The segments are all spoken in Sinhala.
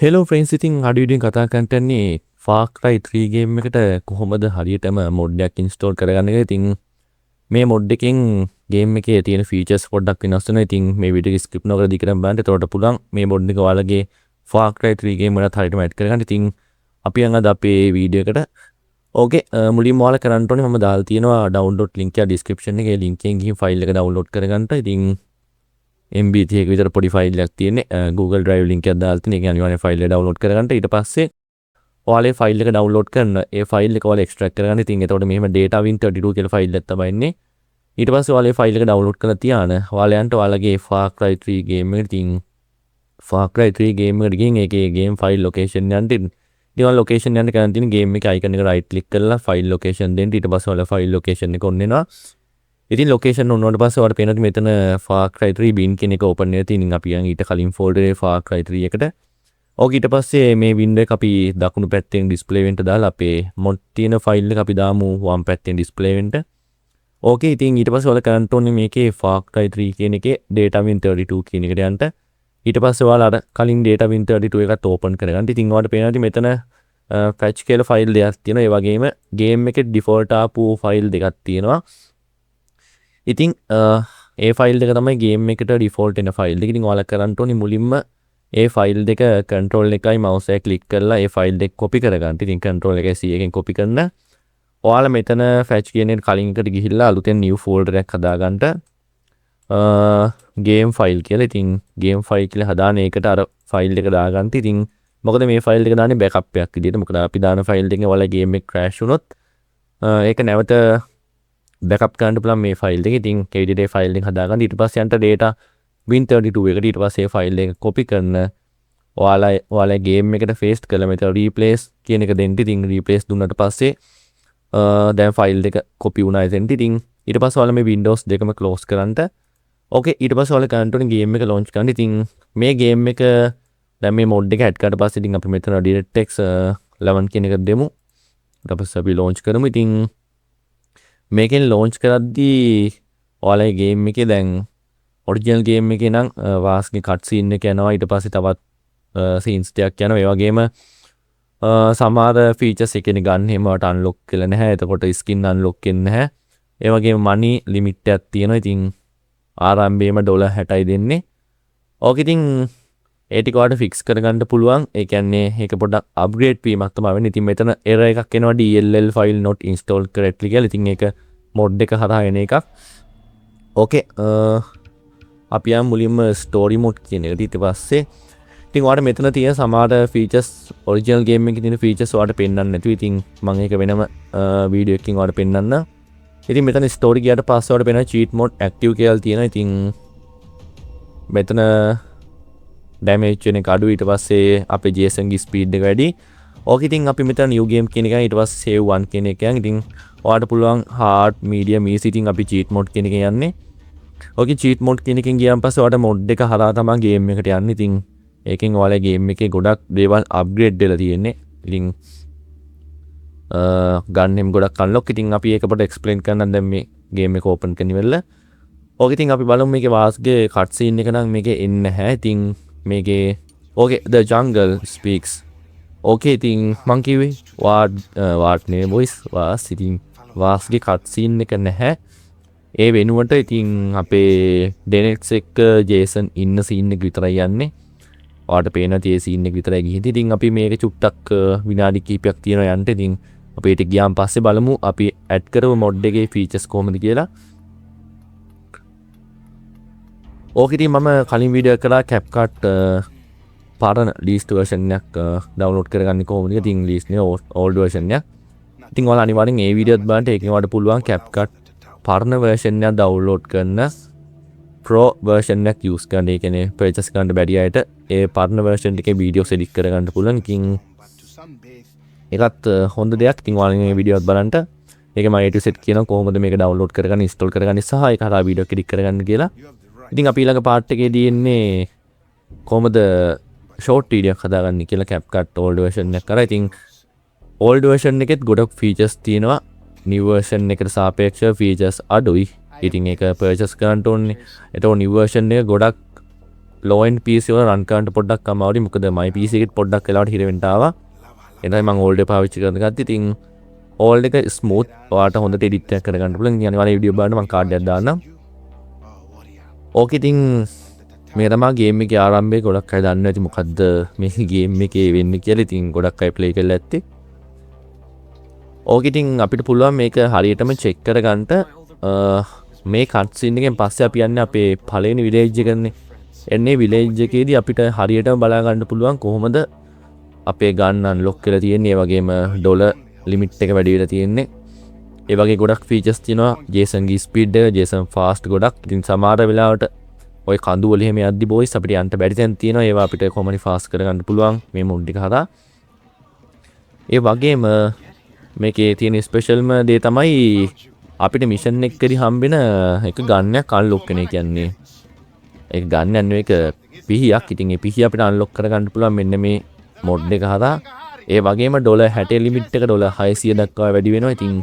හෙලෝ ෆ්‍රෙන්ඩ්ස්, ඉතින් අද වීඩියෝ කතා කරන්න යන්නේ Far Cry 3 game එකට කොහොමද හරියටම මොඩ් එකක් ඉන්ස්ටෝල් කරගන්න කියලා. ඉතින් මේ මොඩ් එකෙන් ගේම් එකේ තියෙන ෆීචර්ස් පොඩ්ඩක් වෙනස් වෙනවා. ඉතින් මේ වීඩියෝ එක ස්කිප් නොකර දිගටම බලන්න. එතකොට පුළුවන් මේ මොඩ් එක ඔයාලගේ Far Cry 3 game වලත් හරියටම ඇඩ් කරගන්න. ඉතින් අපි යන් අද අපේ වීඩියෝ එකට. ඕකේ, මුලින්ම ඔයාලා කරන්න ඕනේ මම දාලා තියෙනවා ඩවුන්ලෝඩ් ලින්ක් එක ඩිස්ක්‍රිප්ෂන් එකේ. ඒ ලින්ක් එකෙන් ගිහින් ෆයිල් එක ඩවුන්ලෝඩ් කරගන්න. ඉතින් MB 30ක විතර පොඩි ෆයිල් එකක් තියෙන්නේ. Google Drive link එකක් දාලා තියෙන. ඒක අනිවාර්යෙන් ෆයිල් එක ඩවුන්ලෝඩ් කරගන්න. ඊට පස්සේ ඔයාලේ ෆයිල් එක ඩවුන්ලෝඩ් කරන ඒ ෆයිල් එක ඔයාලා එක්ස්ට්‍රැක්ට් කරගන්න. ඉතින් එතකොට මෙහෙම data win32 කියලා ෆයිල් එකක් තමයි එන්නේ. ඊට පස්සේ ඔයාලේ ෆයිල් එක ඩවුන්ලෝඩ් කරලා තියාන ඔයාලා යන්න ඔයාලගේ Far Cry 3 game එකට. ඉතින් Far Cry 3 game එකට ගිහින් ඒකේ ගේම් ෆයිල් ලොකේෂන් යන්න. ඉතින් ඔයාලා ලොකේෂන් යන්න කරන් තියෙන ගේම් එකේ අයිකන් එක රයිට් ක්ලික් කරලා ෆයිල් ලොකේෂන් දෙන්න. ඊට පස්සේ ඔයාලා ෆයිල් ලොකේෂන් එක ඔන් වෙනවා. ඉතින් ලොකේෂන් ඔන් වුණාට පස්සේ ඔයාලට පේනවා මෙතන Far Cry 3 bin කියන එක ඕපන් වෙලා තියෙන. ඉතින් අපි යන් ඊට කලින් ෆෝල්ඩර් එකේ Far Cry 3 එකට. ඕක ඊට පස්සේ මේ වින්ඩෝ එක අපි දකුණු පැත්තෙන් ඩිස්ප්ලේ වෙන්න දාලා අපේ මොඩ් තියෙන ෆයිල් එක අපි දාමු වම් පැත්තෙන් ඩිස්ප්ලේ වෙන්න. ඕකේ, ඉතින් ඊට පස්සේ ඔයාලා කරන්න ඕනේ මේකේ Far Cry 3 කියන එකේ data win32 කියන එකට යන්න. ඊට පස්සේ ඔයාලා අර කලින් data win32 එකත් ඕපන් කරගන්න. ඉතින් ඔයාලට පේනවා ඉතින් මෙතන පැච් කියලා ෆයිල් දෙකක් තියෙනවා. ඒ වගේම ගේම් එකේ ඩිෆෝල්ට් ආපු ෆයිල් දෙකක් තියෙනවා. ඉතින් ඒ ෆයිල් දෙක තමයි ගේම් එකට ඩිෆෝල්ට් එන ෆයිල් දෙක. ඉතින් ඔයාලා කරන්න ඕනේ මුලින්ම ඒ ෆයිල් දෙක කන්ට්‍රෝල් එකයි මවුස් එක ක්ලික් කරලා ඒ ෆයිල් දෙක කොපි කරගන්න. ඉතින් කන්ට්‍රෝල් එකයි C එකෙන් කොපි කරන. ඔයාලා මෙතන ෆැච් කියන එක කලින් එකට ගිහිල්ලා අලුතෙන් නිව් ෆෝල්ඩර් එකක් හදාගන්න ගේම් ෆයිල් කියලා. ඉතින් ගේම් ෆයිල් කියලා හදාන ඒකට අර ෆයිල් එක දාගන්න. ඉතින් මොකද මේ ෆයිල් එක දාන්නේ බෑකප් එකක් විදියට. මොකද අපි දාන ෆයිල් එකෙන් ඔයාලා ගේම් එක ක්‍රෑෂ් වුණොත් ඒක නැවත බෑකප් කරන්න පුළුවන් මේ ෆයිල් එක. ඉතින් ඒ විදිහට ඒ ෆයිල් එක හදාගන්න. ඊට පස්සේ යන්න data win32 එකට. ඊට පස්සේ ඒ ෆයිල් එක කොපි කරන ඔයාලා ඔයාලා ගේම් එකට පේස්ට් කරලා මෙතන රීප්ලේස් කියන එක දෙන්න. ඉතින් රීප්ලේස් දුන්නට පස්සේ දැන් ෆයිල් දෙක කොපි වුණා එතෙන්ට. ඉතින් ඊට පස්සේ ඔයාලා මේ Windows දෙකම ක්ලෝස් කරන්න. ඕකේ, ඊට පස්සේ ඔයාලා කරන්න ඕනේ ගේම් එක ලොන්ච් කරන්න. ඉතින් මේ ගේම් එක දැන් මේ මොඩ් එක ඇඩ් කරාට පස්සේ ඉතින් අපි මෙතන DirectX 11 කියන එක දෙමු. ඊට පස්සේ අපි ලොන්ච් කරමු. ඉතින් මේකෙන් ලොන්ච් කරද්දී ඔයාලගේ ගේම් එකේ දැන් ඔරිජිනල් ගේම් එකේ නම් වාස්ගේ කට් සීන් එක යනවා. ඊට පස්සේ තවත් සීන්ස් ටිකක් යනවා. ඒ වගේම සමහර ෆීචර්ස්, ඒ කියන්නේ ගන් එහෙම වට අන්ලොක් වෙලා නැහැ. එතකොට ස්කින් අන්ලොක් වෙන්නේ නැහැ. ඒ වගේම මනි ලිමිට් එකක් තියෙනවා. ඉතින් ආරම්භයේම ඩොලර් 60යි දෙන්නේ. ඕක ඉතින් ඒ ටික ඔයාලට ෆික්ස් කරගන්න පුළුවන්. ඒ කියන්නේ ඒක පොඩ්ඩක් අප්ග්‍රේඩ් වීමක් තමයි වෙන්නේ. ඉතින් මෙතන එරර් එකක් එනවා DLL file not installed correctly කියලා. ඉතින් ඒක මොඩ් එක හරහා එන එකක්. ඕකේ, අපි යමු මුලින්ම ස්ටෝරි මොඩ් කියන එකට. ඊට පස්සේ ඉතින් ඔයාලට මෙතන තියෙන සමහර ෆීචර්ස්, ඔරිජිනල් ගේම් එකේ තියෙන ෆීචර්ස් ඔයාලට පෙන්වන්න නැතුව, ඉතින් මම ඒක වෙනම වීඩියෝ එකකින් ඔයාලට පෙන්වන්න. ඉතින් මෙතන ස්ටෝරි ගියාට පස්සේ ඔයාලට පේනවා චීට් මොඩ් ඇක්ටිව් කියලා තියෙනවා. ඉතින් මෙතන ඩැමේජ් වෙන එක අඩුයි. ඊට පස්සේ අපේ ජේසන්ගේ ස්පීඩ් එක වැඩි. ඕක ඉතින් අපි මෙතන නිව් ගේම් කියන එක ඊට පස්සේ සේව් 1 කියන එක යන්. ඉතින් ඔයාලට පුළුවන් හાર્ඩ්, මීඩියම්, ඊසි. ඉතින් අපි චීට් මොඩ් කියන එක යන්නේ. ඕකේ චීට් මොඩ් කියන එකෙන් ගියාන් පස්සේ ඔයාලට මොඩ් එක හරහා තමයි ගේම් එකට යන්නේ. ඉතින් ඒකෙන් ඔයාලගේ ගේම් එකේ ගොඩක් දේවල් අප්ග්‍රේඩ් වෙලා තියෙන්නේ. ඉතින් ගන් එහෙම ගොඩක් අන්ලොක්. ඉතින් අපි ඒක පොඩ්ඩක් එක්ස්ප්ලেইন කරන්නම් දැන් මේ ගේම් එක ඕපන් කරන ඉවරලා. ඕක ඉතින් අපි බලමු මේකේ වාස්ගේ කට් සීන් එක නම් මේකේ එන්නේ නැහැ. ඉතින් මේකේ ඕකේ the jungle speaks. ඕකේ, ඉතින් මං කිව්වේ වාඩ් වාඩ් නේ බොයිස්, වාස්. ඉතින් වාස්ගේ කට් සීන් එක නැහැ. ඒ වෙනුවට ඉතින් අපේ ඩෙනෙට්ස් එක්ක ජේසන් ඉන්න සීන් එක විතරයි යන්නේ. ඔයාලට පේන tie scene එක විතරයි ගිහින්. ඉතින් අපි මේක චුට්ටක් විනාඩි කිහිපයක් තියෙනවා යන්න. ඉතින් අපි ඒක ගියාන් පස්සේ බලමු අපි ඇඩ් කරපු මොඩ් එකේ ෆීචර්ස් කොහොමද කියලා. ඕක ඉතින් මම කලින් වීඩියෝ එක කරා CapCut පරණ ලීස්ට් වර්ෂන් එකක් ඩවුන්ලෝඩ් කරගන්නේ කොහොමද කියලා. ඉතින් ලීස්ට් නේ, ඕල්ඩ් වර්ෂන් එකක්. ඉතින් ඔයාලා අනිවාර්යෙන් ඒ වීඩියෝත් බලන්න. ඒකෙන් ඔයාලට පුළුවන් CapCut පරණ වර්ෂන් එකක් ඩවුන්ලෝඩ් කරන ප්‍රෝ වර්ෂන් එකක් යූස් කරන්න. ඒ කියන්නේ පර්චේස් කරන්න බැරි අයට ඒ පරණ වර්ෂන් එකේ වීඩියෝස් එඩිට් කරගන්න පුළුවන්. ඉතින් ඒකත් හොඳ දෙයක්. ඉතින් ඔයාලා මේ වීඩියෝත් බලන්න. ඒක මම A to Z කියනවා කොහොමද මේක ඩවුන්ලෝඩ් කරගන්න, ඉන්ස්ටෝල් කරගන්න සහ ඒක හරහා වීඩියෝ එඩිට් කරගන්න කියලා. ඉතින් අපි ඊළඟ පාර්ට් එකේදී එන්නේ කොහොමද ෂෝට් වීඩියෝ එකක් හදාගන්නේ කියලා CapCut old version එකක් කරා. ඉතින් ඕල්ඩ් වර්ෂන් එකෙත් ගොඩක් ෆීචර්ස් තියෙනවා. නිව් වර්ෂන් එකට සාපේක්ෂව ෆීචර්ස් අඩුයි. ඉතින් ඒක පර්චේස් කරන්න ඕනේ. එතකොට නිව් වර්ෂන් එක ගොඩක් ලෝ එන්ඩ් PC වල රන් කරන්න පොඩ්ඩක් අමාරුයි. මොකද මයි PC එකෙත් පොඩ්ඩක් වෙලාවට හිර වෙන්න ආවා. එතනයි මං ඕල්ඩ් එක පාවිච්චි කරන ගත්තේ. ඉතින් ඕල්ඩ් එක ස්මූත්, ඔයාලට හොඳට එඩිට් එකක් කරගන්න පුළුවන්. ඉතින් අනිවාර්යයෙන් වීඩියෝ බලන්න මං කාඩ් එකක් දාන්නම්. ඕකේ ඉතින් මේ තමයි ගේම් එකේ ආරම්භය. ගොඩක් අය දන්නේ නැති මොකද්ද මේ ගේම් එකේ වෙන්නේ කියලා. ඉතින් ගොඩක් අය ප්ලේ කරලා ඇත්තේ. ඕකේ ඉතින් අපිට පුළුවන් මේක හරියටම චෙක් කරගන්න. මේ කට් සීන් එකෙන් පස්සේ අපි යන්නේ අපේ පළවෙනි විලේජ් එකනේ. එන්නේ විලේජ් එකේදී අපිට හරියටම බලා ගන්න පුළුවන් කොහොමද අපේ ගන් අන්ලොක් වෙලා තියෙන්නේ, ඒ වගේම ඩොලර් ලිමිට් එක වැඩි වෙලා තියෙන්නේ. ඒ වගේ ගොඩක් ෆීචර්ස් තියෙනවා. ජේසන් ගේ ස්පීඩ් එක, ජේසන් ෆාස්ට් ගොඩක්. ඉතින් සමහර වෙලාවට ඔය කඳු වල එහෙම යද්දි බොයිස් අපිට යන්න බැරි තැන් තියෙනවා. ඒවා අපිට කොහොම හරි ෆාස්ට් කරගන්න පුළුවන් මේ මොඩ් එක හරහා. ඒ වගේම මේකේ තියෙන ස්පෙෂල්ම දේ තමයි අපිට මිෂන් එකකදී හම්බෙන එක ගන් එකක් අන්ලොක් වෙන. ඒ කියන්නේ ඒක ගන් එකක් නෙවෙයි, ඒක පිහියක්. ඉතින් ඒ පිහිය අපිට අන්ලොක් කරගන්න පුළුවන් මෙන්න මේ මොඩ් එක හරහා. ඒ වගේම ඩොලර් 60 ලිමිට් එක ඩොලර් 600 දක්වා වැඩි වෙනවා. ඉතින්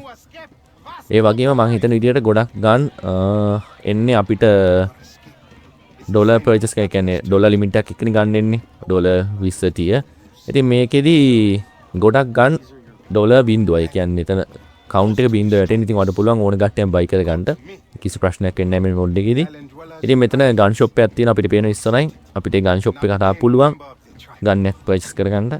ඒ වගේම මං හිතන විදියට ගොඩක් ගන් එන්නේ අපිට ඩොලර් පර්චේස් එක, ඒ කියන්නේ ඩොලර් ලිමිට් එකක් එක්කනේ ගන්න එන්නේ, ඩොලර් 20 30. ඉතින් මේකෙදි ගොඩක් ගන් ඩොලර් බිංදුවයි. ඒ කියන්නේ එතන කවුන්ට් එක බිංදුව වැටෙන. ඉතින් ඔයාලට පුළුවන් ඕන ගට්ටයක් බයි කරගන්න. කිසි ප්‍රශ්නයක් වෙන්නේ නැහැ මේ මොඩ් එකේදී. ඉතින් මෙතන ගන් ෂොප් එකක් තියෙනවා අපිට පේන ඉස්සරහින්. අපිට ඒ ගන් ෂොප් එක හරහා පුළුවන් ගන් එකක් පර්චේස් කරගන්න.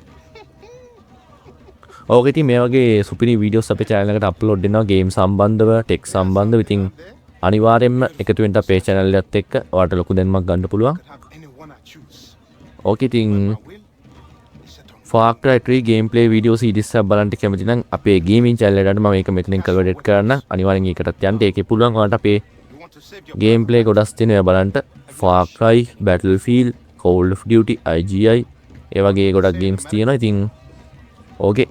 ඕක ඉතින් මේ වගේ සුපිරි වීඩියෝස් අපේ චැනල් එකට අප්ලෝඩ් වෙනවා ගේම් සම්බන්ධව, ටෙක් සම්බන්ධව. ඉතින් අනිවාර්යයෙන්ම එකතු වෙන්න අපේ චැනල් එකත් එක්ක ඔයාලට ලොකු දැනුමක් ගන්න පුළුවන්. ඕක ඉතින් Far Cry 3 gameplay video series එකක් බලන්න කැමති නම් අපේ gaming channel එකට මම මේක මෙතනින් කන්වර්ට් කරන්න. අනිවාර්යෙන් ඒකටත් යන්න. ඒකේ පුළුවන් ඔයාලට අපේ gameplay ගොඩක් තියෙනවා ඒවා බලන්න. Far Cry, Battlefield, Call of Duty, IGI ඒ වගේ ගොඩක් games තියෙනවා. ඉතින් ඕකේ.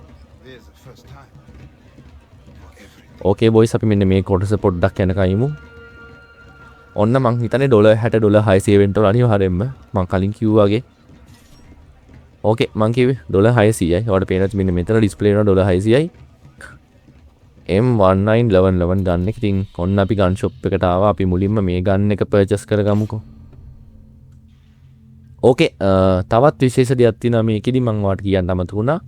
ඕකේ බොයිස් අපි මෙන්න මේ කොටස පොඩ්ඩක් යනකම් ඉමු. ඔන්න මං හිතන්නේ ඩොලර් 60 ඩොලර් 600 වෙන්න ඕන අනිවාර්යෙන්ම. මං කලින් කිව්වා වගේ. ඕකේ මං කිව්වේ ඩොලර් 600යි. ඔයාලට පේනවා ඇති මෙන්න මෙතන ඩිස්ප්ලේ වෙනවා dollar 600යි. M one nine eleven eleven ගන්න එක. ඉතින් ඔන්න අපි ගන් ෂොප් එකට ආවා. අපි මුලින්ම මේ ගන් එක පර්චේස් කරගමුකෝ. ඕකේ තවත් විශේෂ දෙයක් තියෙනවා මේකෙදි මං ඔයාලට කියන්න අමතක වුණා.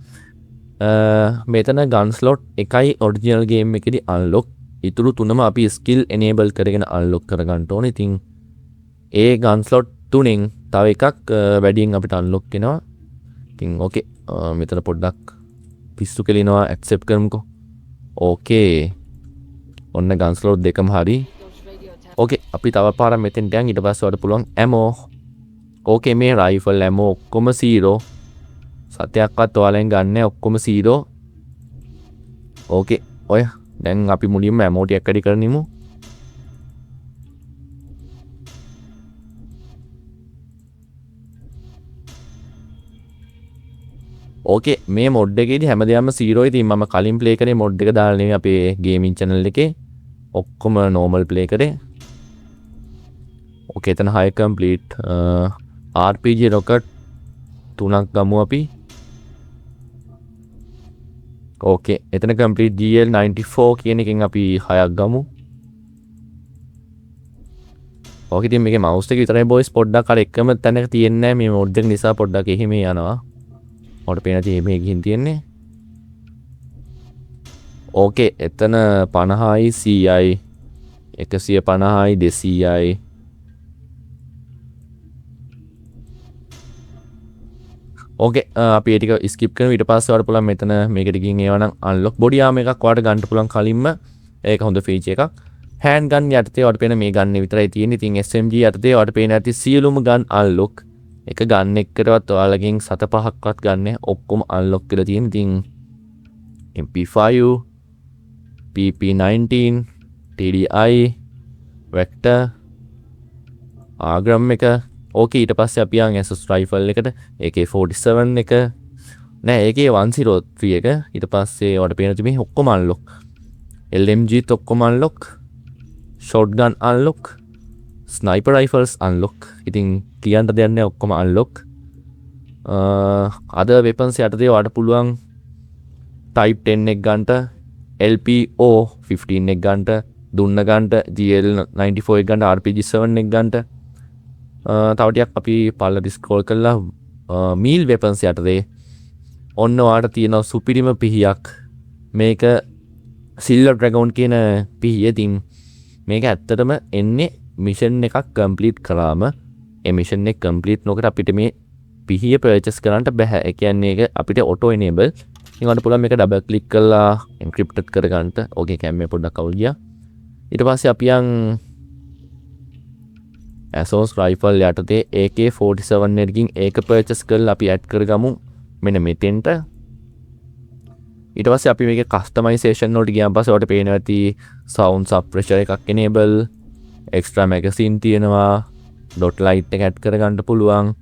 මෙතන ගන් ස්ලොට් එකයි ඔරිජිනල් ගේම් එකේදී අන්ලොක්. ඉතුරු තුනම අපි ස්කිල් එනේබල් කරගෙන අන්ලොක් කරගන්න ඕනේ. ඉතින් ඒ ගන් ස්ලොට් තුනෙන් තව එකක් වැඩියෙන් අපිට අන්ලොක් වෙනවා. ඉතින් ඕකේ මෙතන පොඩ්ඩක් පිස්සු කෙලිනවා, ඇක්සෙප්ට් කරමුකෝ. ඕකේ ඔන්න ගන් ස්ලොට් දෙකම හරි. ඕකේ අපි තව පාරක් මෙතෙන්ට යන්. ඊට පස්සේ ඔයාලට පුළුවන් ඇමෝ. ඕකේ මේ රයිෆල් ඇමෝ ඔක්කොම 0. සතයක්වත් ඔයාලෙන් ගන්න නෑ, ඔක්කොම 0. ඕකේ ඔය දැන් අපි මුලින්ම ඇමෝ ටිකක් වැඩි කරනිමු. ඕකේ මේ මොඩ් එකේදී හැම දෙයක්ම 0. ඉතින් මම කලින් ප්ලේ කරේ මොඩ් එක දාලා නෙමෙයි අපේ ගේමින් චැනල් එකේ. ඔක්කොම නෝමල් ප්ලේ කරේ. ඕකේ එතන 6 කම්ප්ලීට්. RPG rocket තුනක් ගමු අපි. ඕකේ එතන කම්ප්ලීට් GL94 කියන එකෙන් අපි 6ක් ගමු. ඕකේ ඉතින් මේකේ මවුස් එක විතරයි බොයිස් පොඩ්ඩක් අර එකම තැනක තියෙන්නේ නැහැ. මේ මොඩ් එක නිසා පොඩ්ඩක් එහෙම යනවා. ඔයාලට පේන ඇති එහෙම ගිහින් තියෙන්නේ. ඕකේ එතන 50යි 100යි 150යි 200යි. ඕකේ අපි ඒ ටික ස්කිප් කරමු. ඊට පස්සේ ඔයාලට පුළුවන් මෙතන මේකට ගිහින් ඒවා නම් අන්ලොක් බොඩි ආම් එකක් ඔයාලට ගන්න පුළුවන් කලින්ම. ඒක හොඳ ෆීචර් එකක්. හෑන්ඩ් ගන් යටතේ ඔයාලට පේන මේ ගන් විතරයි තියෙන්නේ. ඉතින් SMG යටතේ ඔයාලට පේන ඇති සියලුම ගන් අන්ලොක්. එක ගන් එකකටවත් ඔයාලගෙන් සත පහක්වත් ගන්න නෑ. ඔක්කොම අන්ලොක් වෙලා තියෙන. ඉතින් MP5, PP19, TDI, Vector, Argram එක. ඕකේ ඊට පස්සේ අපි යන් Asus rifle එකට, AK47 එක. නෑ, AK103 එක. ඊට පස්සේ ඔයාලට පේන ඇති මේ ඔක්කොම අන්ලොක්. LMG ත් ඔක්කොම unlock. Shotgun unlock. Sniper rifles unlock. ඉතින් කියන්න දෙයක් නෑ, ඔක්කොම අන්ලොක්. අද වෙපන්ස් යටතේ ඔයාලට පුළුවන් ටයිප් 10 එක ගන්නට, LPO 15 එක ගන්නට, දුන්න ගන්නට, GL94 එක ගන්නට, RPG 7 එක ගන්නට. තව ටිකක් අපි පල්ලට ස්ක්‍රෝල් කරලා මීල් වෙපන්ස් යටතේ ඔන්න ඔයාලට තියෙන සුපිරිම පිහියක්. මේක සිල්වර් ඩ්‍රැගොන් කියන පිහිය. ඉතින් මේක ඇත්තටම එන්නේ මිෂන් එකක් කම්ප්ලීට් කරාම. ඒ මිෂන් එක කම්ප්ලීට් නොකර අපිට මේ පිහිය පර්චේස් කරන්නට බැහැ. ඒ කියන්නේ ඒක අපිට ඔටෝ එනේබල්. ඉතින් ඔයාලට පුළුවන් මේක ඩබල් ක්ලික් කරලා එන්ක්‍රිප්ටඩ් කරගන්න. ඕකේ කැම් එක පොඩ්ඩක් අවුල් ගියා. ඊට පස්සේ අපි යන් ඇසෝස් රයිෆල් යටතේ AK-47 එකකින් ඒක පර්චේස් කරලා අපි ඇඩ් කරගමු මෙන්න මෙතෙන්ට. ඊට පස්සේ අපි මේකේ කස්ටමයිසේෂන් වලට ගියාන් පස්සේ ඔයාලට පේනවා ඇති සවුන්ඩ් සප්‍රෙෂර් එකක් එනේබල්, එක්ස්ට්‍රා මැගසින් තියෙනවා, ඩොට් ලයිට් එක ඇඩ් කරගන්න පුළුවන්.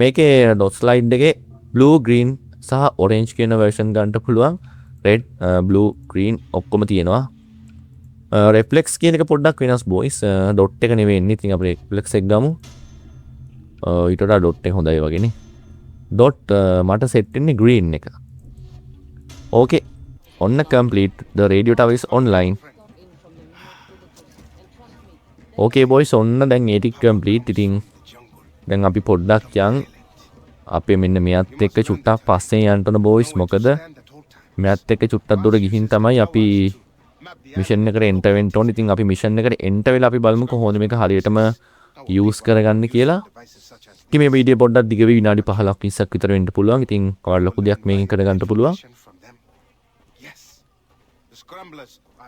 මේකේ ඩොට් ලයිට් එකේ බ්ලූ, ග්‍රීන් සහ ඔරෙන්ජ් කියන වර්ෂන් ගන්න පුළුවන්. රෙඩ්, බ්ලූ, ග්‍රීන් ඔක්කොම තියෙනවා. රෙෆ්ලෙක්ස් කියන එක පොඩ්ඩක් වෙනස් බොයිස්. ඩොට් එක නෙවෙයි එන්නේ. ඉතින් අපි රෙෆ්ලෙක්ස් එක ගමු. ඊට වඩා ඩොට් එක හොඳයි වගේනේ. ඩොට්, මට සෙට් වෙන්නේ ග්‍රීන් එක. ඕකේ. ඔන්න complete. The radio tower is online. Okay boys, ඔන්න දැන් ඒ ටික කම්ප්ලීට්. ඉතින් දැන් අපි පොඩ්ඩක් යන් අපේ මෙන්න මෙයත් එක්ක චුට්ටක් පස්සෙන් යන්න ඕන බොයිස්. මොකද මෙයත් එක්ක චුට්ටක් දුර ගිහින් තමයි අපි මිෂන් එකට එන්ටර් වෙන්න ඕනේ. ඉතින් අපි මිෂන් එකට එන්ටර් වෙලා අපි බලමු කොහොමද මේක හරියටම යූස් කරගන්නේ කියලා. ඉතින් මේ වීඩියෝ පොඩ්ඩක් දිග වෙයි, විනාඩි 15ක් 20ක් විතර වෙන්න පුළුවන්. ඉතින් ඔයාලා ලොකු දෙයක් මේකෙන් කරගන්න පුළුවන්.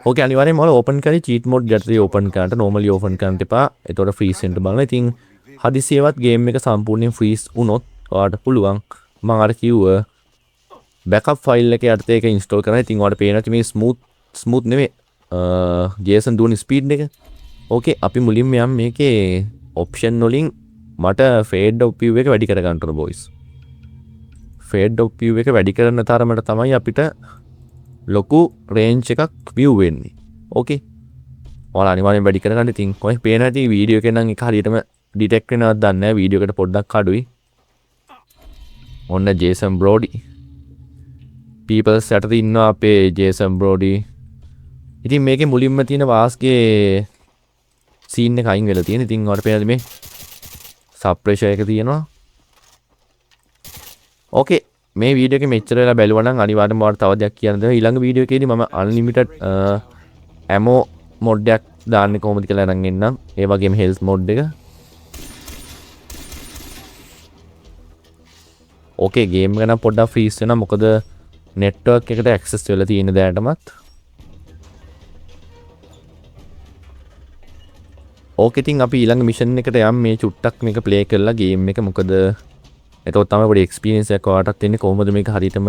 ඕකේ අනිවාර්යයෙන්ම ඔයාලා ඕපන් කරේ චීට් මොඩ් යටතේ ඕපන් කරන්නට, නෝමලි ඕපන් කරන්න එපා. එතකොට ෆ්‍රීස් වෙන්න බලන්න. ඉතින් හදිසියෙවත් ගේම් එක සම්පූර්ණයෙන් ෆ්‍රීස් වුණොත් ඔයාලට පුළුවන් මං අර කිව්ව බෑකප් ෆයිල් එක යටතේ ඒක ඉන්ස්ටෝල් කරන්න. ඉතින් ඔයාලට පේනවා මේ ස්මූත් නෙමෙයි, ජේසන් දුවන ස්පීඩ් එක. ඕකේ අපි මුලින්ම යම් මේකේ ඔප්ෂන් වලින් මට ෆේඩ් ඔෆ් විව් එක වැඩි කරගන්න ඕන බොයිස්. ෆේඩ් ඔෆ් විව් එක වැඩි කරන තරමට තමයි අපිට ලොකු රේන්ජ් එකක් විව් වෙන්නේ. ඕකේ ඔයාලා අනිවාර්යෙන් වැඩි කරගන්න. ඉතින් ඔය පේන ඇති වීඩියෝ එකේ නම් එක හරියටම ඩිටෙක්ට් වෙනවද දන්නේ නැහැ. වීඩියෝ එකට පොඩ්ඩක් අඩුයි. ඔන්න ජේසන් බ්‍රෝඩි පීපල්ස් යටතේ ඉන්නවා අපේ ජේසන් බ්‍රෝඩි. ඉතින් මේකේ මුලින්ම තියෙන වාස්ගේ සීන් එක අයින් වෙලා තියෙන. ඉතින් ඔයාලට පේනද මේ සබ්ප්‍රෙෂර් එක තියෙනවා. ඕකේ මේ වීඩියෝ එකේ මෙච්චර වෙලා බැලුවා නම් අනිවාර්යයෙන්ම ඔයාලට තව දෙයක් කියන්න දෙනවා. ඊළඟ වීඩියෝ එකේදී මම අන්ලිමිටඩ් ඇමෝ මොඩ් එකක් දාන්නේ කොහොමද කියලා අරන් එන්නම්. ඒ වගේම හෙල්ත් මොඩ් එක. ඕකේ ගේම් එක නම් පොඩ්ඩක් ෆ්‍රීස් වෙනවා. මොකද නෙට්වර්ක් එකට ඇක්සස් වෙලා තියෙන දැනටමත්. ඕකේ ඉතින් අපි ඊළඟ මිෂන් එකට යම්. මේ චුට්ටක් මේක ප්ලේ කරලා ගේම් එක. මොකද එතකොට තමයි පොඩි එක්ස්පීරියන්ස් එකක් ඔයාලටත් එන්නේ කොහොමද මේක හරියටම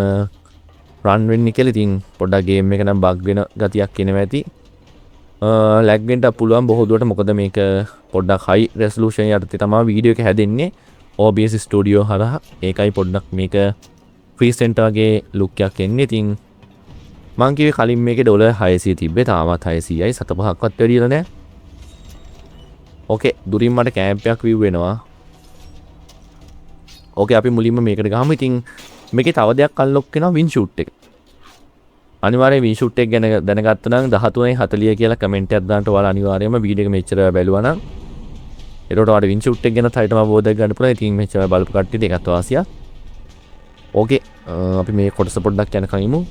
රන් වෙන්නේ කියලා. ඉතින් පොඩ්ඩක් ගේම් එක නම් බග් වෙන ගතියක් එනවා ඇති. ලැග් වෙන්නත් පුළුවන් බොහෝ දුරට. මොකද මේක පොඩ්ඩක් හයි රෙසලූෂන් යටතේ තමයි වීඩියෝ එක හැදෙන්නේ OBS Studio හරහා. ඒකයි පොඩ්ඩක් මේක ෆ්‍රී සෙන්ටර් වගේ ලුක් එකක් එන්නේ. ඉතින් මං කිව්වේ කලින් මේකේ ඩොලර් හයසිය තිබ්බේ, තාමත් හයසීයයි, සත පහක්වත් වැඩිලා නෑ. ඕකේ දුරින් මට කැම්ප් එකක් විව් වෙනවා. ඕකේ අපි මුලින්ම මේකට ගහමු. ඉතින් මේකේ තව දෙයක් අන්ලොක් වෙනවා, වින් ෂූට් එක. අනිවාර්යයෙන් වින් ෂූට් එක ගැන දැනගත්තා නම් දහතුනයි හතලිය කියලා කමෙන්ට් එකක් දාන්න ඔයාලා අනිවාර්යයෙන්ම වීඩියෝ එක මෙච්චර බැලුවා නම්. එතකොට ඔයාලට වින් ෂූට් එක ගැන හරියටම අවබෝධයක් ගන්න පුළුවන්. ඉතින් මෙච්චර බලපු කට්ටියට ඒකත් වාසියක්. ඕකේ අපි මේ කොටස පොඩ්ඩක් යනකම් ඉමු.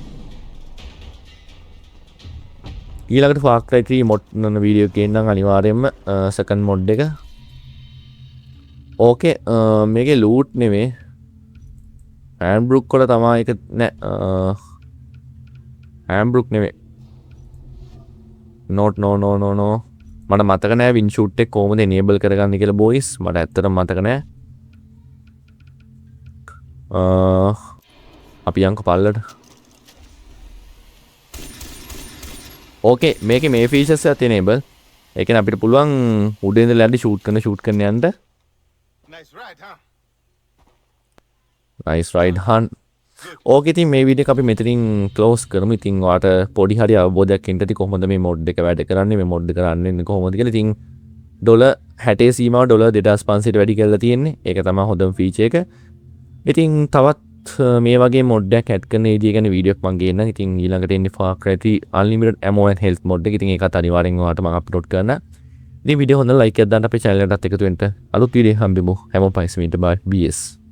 ඊළඟට Far Cry 3 mod නන වීඩියෝ එකේ නම් අනිවාර්යයෙන්ම සෙකන්ඩ් මොඩ් එක. ඕකේ මේකේ ලූට් නෙමෙයි. හෑම්බ්‍රුක් වල තමයි ඒක නෑ. හෑම්බ්‍රුක් නෙමෙයි. Not, no, no, no, no. මට මතක නෑ වින් ෂූට් එක කොහොමද එනේබල් කරගන්නේ කියලා බොයිස්. මට ඇත්තටම මතක නෑ. අපි යන්කෝ පල්ලට. ඕකේ මේකේ මේ ෆීචර්ස් එකක් එනේබල්. ඒ කියන්නේ අපිට පුළුවන් උඩ ඉඳලා යද්දි ෂූට් කරන ෂූට් කරන යන්න. Nice ride, huh? Nice ride, huh? ඕකේ ඉතින් මේ වීඩියෝ එක අපි මෙතනින් ක්ලෝස් කරමු. ඉතින් ඔයාලට පොඩි හරි අවබෝධයක් එන්න ඇති කොහොමද මේ මොඩ් එක වැඩ කරන්නේ, මේ මොඩ් එක රන් වෙන්නේ කොහොමද කියලා. ඉතින් ඩොලර් හැටේ සීමාව ඩොලර් දෙදහස් පන්සීයට වැඩි කරලා තියෙන්නේ. ඒක තමයි හොඳම ෆීචර් එක. ඉතින් තවත් මේ වගේ මොඩ් එකක් ඇඩ් කරන විදිය ගැන වීඩියෝ එකක් මං ගේන්නම්. ඉතින් ඊළඟට එන්නේ Far Cry 3 Unlimited Ammo and Health mod එක. ඉතින් ඒකත් අනිවාර්යෙන් ඔයාලට මං අප්ලෝඩ් කරනවා. ඉතින් වීඩියෝ හොඳ ලයික් එකක් දාන්න, අපේ චැනල් එකටත් එකතු වෙන්න. අලුත් වීඩියෝ හම්බෙමු. හැමෝම පරිස්සමින්, බයි. BS.